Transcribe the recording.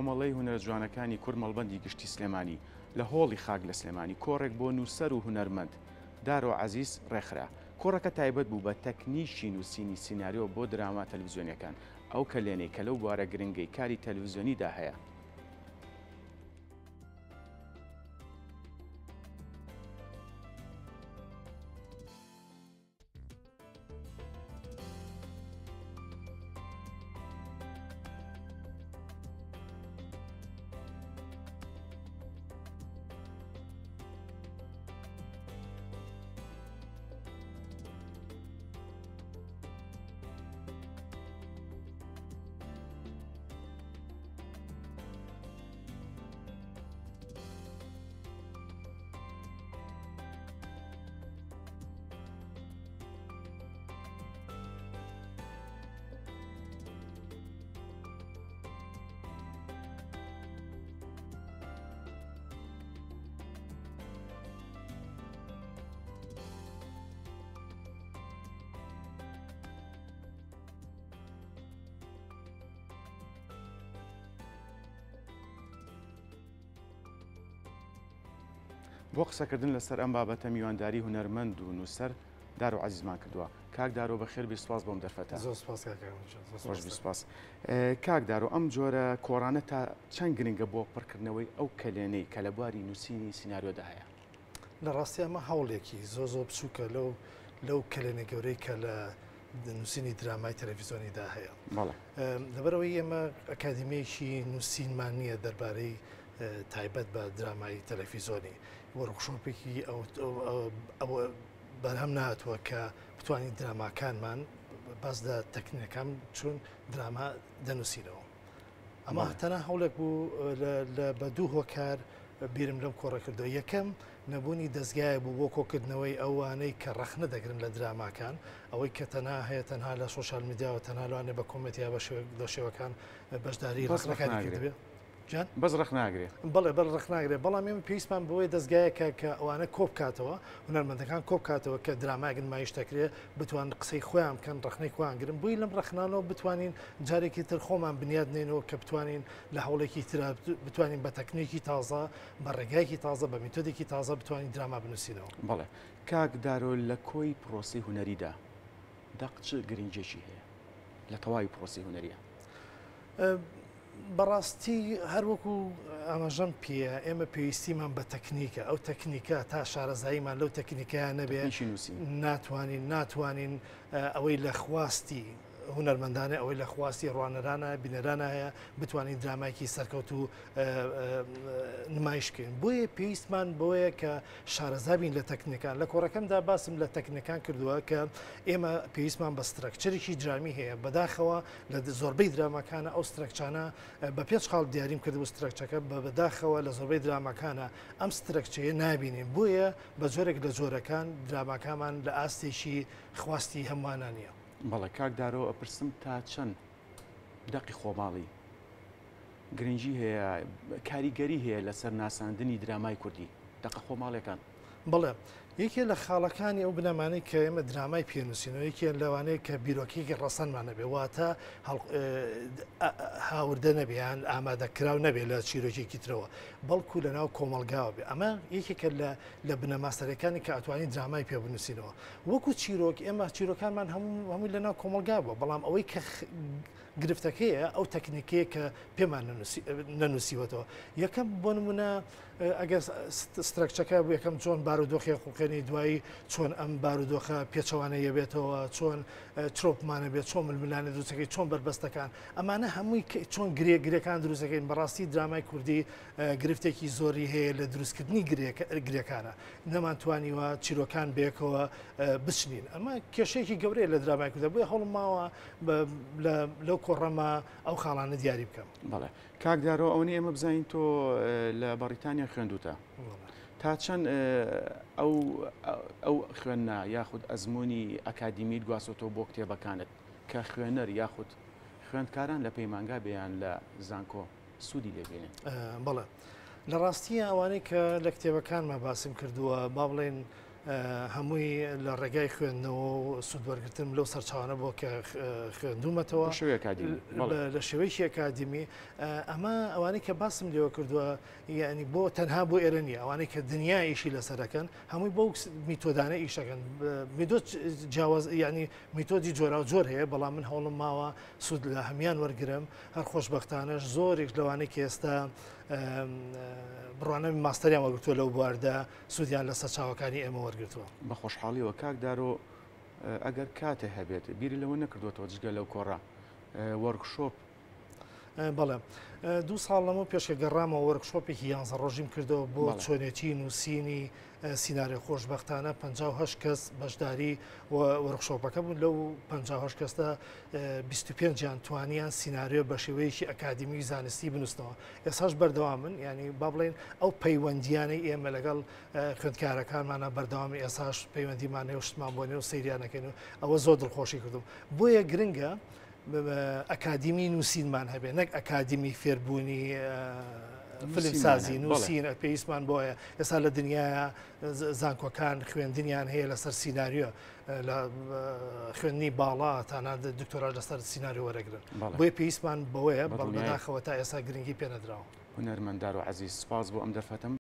کۆمەڵەی هونەرە جوانەکانی کورد مەڵبەندی گشتی سلێمانی لە هۆڵی خاک لە سلێمانی کۆڕێک بۆ نووسەر و هونەرمەند دارۆ عەزیز ڕێکخرا. کۆڕەکە تایبەت بوو بە تەکنیکی نووسینی سیناریۆ بۆ دراما تەلەڤزیۆنییەکان، ئەو کەلێنەی کە لەو بوارە گرنگەی کاری تەلەڤزیۆنیدا هەیە. بۆ قسەکردن لەسەر ئەم بابەتە میوانداری هونەرمەند و نووسەر دارۆ عەزیزمان کردووە. کاک دارۆ بەخێر بێی سوپاس بۆم دەرفەتە. زۆر سوپاس کاک ئامین جان. زۆر خۆش بی سوپاس. کاک دارۆ ئەم جۆرە کۆڕانە تا چەند گرنگە بۆ پڕکردنەوەی ئەو کەلێنەی کە لە بواری نووسینی سیناریۆدا هەیە؟ لە ڕاستی ئەمە هەوڵێکی زۆر زۆر بچووکە لەو لەو کەلێنە گەورەی کە لە نووسینی درامای تەلەڤیزیۆنیدا هەیە. بەڵێ. لەبەرئەوەی ئێمە ئەکادیمییەکی نووسینمان نییە دەربارەی تایبەت بە درامای تەلەفیزۆنی وۆرکشۆپێکی ئەو بەرهەم نهاتووە کە بتوانین دراماکانمان باس لە تەکنیکەکان چون دراما دەنووسینەوە ئەمە تەنها هەوڵێک بوو بە دوو هۆکار بیرم لەم کۆڕە کردەوە یەکەم نەبوونی دەستگایە بوو بۆ کۆکردنەوەی ئەوانەی کە ڕەخنە دەگرن لە دراماکان ئەوەی کە تەنها هەیە تەنها لە سۆشیال میدیاوە تەنها لەوانێ بە comment یا بە شێوەکان بەشداری ڕەخنەکانی کردبێ. جان؟ بەس ڕەخ ناگرێ. بەڵێ بەڵ ڕەخ ناگرێ بەڵام ئێمە پێویستمان بەوەیە دەزگایەکە کە ئەوانە کۆ بکاتەوە هونەرمەندەکان کۆ بکاتەوە کە درامایەک نمایش دەکرێ بتوان قسەی خۆیان بکەن ڕەخنەی خۆیان گرن بۆی لەم ڕەخنانەوە بتوانین جارێکی تر خۆمان بنیاد نێنەوە کە بتوانین لە هەوڵێکی ترا بتوانین بە تەکنیکی تازە بە ڕێگایەکی تازە بە میتۆدێکی تازە بتوانین دراما بنووسینەوە. بەڵێ کاک دارۆ لە کۆی پرۆسەی هونەریدا دەق چ گرنگیەکی هەیە لە تەواوی پرۆسەی هونەریە؟ بەڕاستی هەر وەکو ئاماژەم پێیە ئێمە پێویستیمان بە تەکنیکە ئەو تەکنیکە تا شارەزاییمان لەو تەکنیکەیان نەبێ ناتوانین ناتوانین ئەوەی لە خواستی هونەرمەندانە ئەوەی لە خواستی ڕوانەرانە بینەرانە هەیە بتوانین درامایکی سەرکەوت و نمایشکەین بۆیە پێویستمان بۆیە کە شارەزابین لە تەکنیکان لە کۆڕەکەمدا باسم لە تەکنیکان کردووە کە ئێمە پێویستمان بە structure ێکی درامی هەیە بەداخەوە لە زۆربەی دراماکانە ئەو structure انە بە پێنج خاڵ دیاریم کردبوو structure ەکە بە بەداخەوە لە زۆربەی دراماکانە ئەم structure ەیە نابینین بۆیە بە جۆرێک لە جۆرەکان دراماکامان لە ئاستێکی خواستی هەمووانە نییە. بەڵێ کاک دارۆ ئەپرسم تا چەند دەقی خۆماڵی گرنگی هەیە کاریگەری هەیە لەسەر ناساندنی درامای کوردی دەقە خۆماڵیەکان؟ بەڵێ، یەکێ لە خاڵەکانی ئەو بنەمانەی کە ئێمە درامای پێ نووسینەوە یەکێ لەوانەیە کە بیرۆکەیەکی ڕەسەنمان نەبێ واتە هاوردە نەبێ یان ئامادەکراو نەبێ لە چیرۆکێکی ترەوە بەڵکو لە ناو کۆمەڵگاوە بێ ئەمە یەکێکە لە لە بنەما سەرەکانی کە ئەتوانین درامای پێ بنووسینەوە وەکو چیرۆک ئێمە چیرۆکانمان هەموو هەمووی لە ناو کۆمەڵگا بووە بەڵام ئەوەی کە گرفتەکەیە ئەو تەکنیکەیە کە پێمان نەنووسیوەتەوە یەکەم بۆ نمونە ئەگەر structure ەکە بوو یەکەم چۆن بارودۆخی خوڵقێنی دوایی چۆن ئەم بارودۆخە پێچەوانە یەبێتەوە چۆن trope مانە بێت چۆن ململانێ دروستەکەی چۆن بەربەستەکان ئەمانە هەمووی چۆن گرێ گرێکان دروستەکەین بەڕاستی درامای کوردی گرفتێکی زۆری هەیە لە دروستکردنی گرێکانە نەمانتوانیوە چیرۆکان بێکەوە بچنین ئەمە کێشەیەکی گەورەیە لە درامای کوردە بۆیە هەوڵم ماوە لەو کۆڕەمە ئەو خاڵانە دیاری بکەم. بەڵێ کاک دارۆ ئەوەنەی ئێمە بزانین تۆ لە بەڕیتانیا خوێندوتە تا چەند ئەو ئەو خوێندنە یاخود ئەزمموی ئەکادیمیت گواستۆتەوە بۆ کتێبەکانت کە خوێنەر یاخود خوێندکاران لە پەیمانگا بێیان لە زانکۆ سوودی لێبینن؟ بەڵێ لە ڕاستیە ئەوانەی کە لە کتێبەکانمە باسم کردووە با بڵێن هەمووی لە ڕێگای خوێندنەوە و سوودوەرگتن لەو سەرچاوانە بۆ کە خوێندومەتەوە لە شێوەیەکی ئەکادیمی ئەمە ئەوانەی کە باسم لێوە کردووە یعنی بۆ تەنها بۆ ئێرە نیە ئەوانەی کە دنیا ئیشی لەسەرەکەن هەمووی بەو میتۆدانە ئیشەکەن میتۆد جیاواز یعنی میتۆدی جۆراو جۆر هەیە بەڵام من هەوڵم ماوە سوود لە هەمان وەرگرم هەر خۆشببختانەش زۆرێک لەوانەی کە ئێستا بڕوانامەی ماستەریان وەرگرتووە لەو بواردا سوودیان لە سەرچاوەکانی ئێمە وەرگرتووە. بە خۆشحاڵیەوە کاک دارۆ ئەگەر کاتێ هەبێت بیری لەوە نەکردوەتەوە جگە لەو کۆڕە وۆرکشۆپ؟ بەڵێ دوو ساڵ لەمە پێش کە گەڕامەوە وۆرکشۆپێکی یانزە ڕۆژیم کردەوە بۆ چۆنێتی نووسینی سیناریۆ خۆشبەختانە 58 کەس بەشداری وۆرکشۆپەکە بوون لەو 58 کەسدا 25یان توانیان سیناریۆ بە شێوەیەکی ئەکادیمی و زانستی بنووسنەوە ئێساش بەردەوامن ینی با بڵێن ئەو پەیوەندیانەی ئێمە لەگەڵ خوێندکارەکانمانە بەردەوامی ئێساش پەیوەندیمان هەیە و شتمان بۆ نێو سەیریانەکەین و ئەوە زۆر دڵخۆشی کردم بۆیە گرنگە ئەکادیمی نووسینمان هەبێ نەک ئەکادیمی فێربوونی فیلمسازی نووسین پێویستمان بۆیە ئێستا لە دنیاە زانکۆکان خوێندنیان هەیە لەسەر سیناریۆ لە خوێندنی باڵا تانا دکتۆراش لەسەر سیناریۆ وەرەگرن بۆیە پێویستمان بەوەیە بەڵ بەداخەوە تا ئێستا گرنگی پێنەدراوە. هونەرمەند دارۆ عەزیز سپاس بۆ ئەم دەرفەتەم.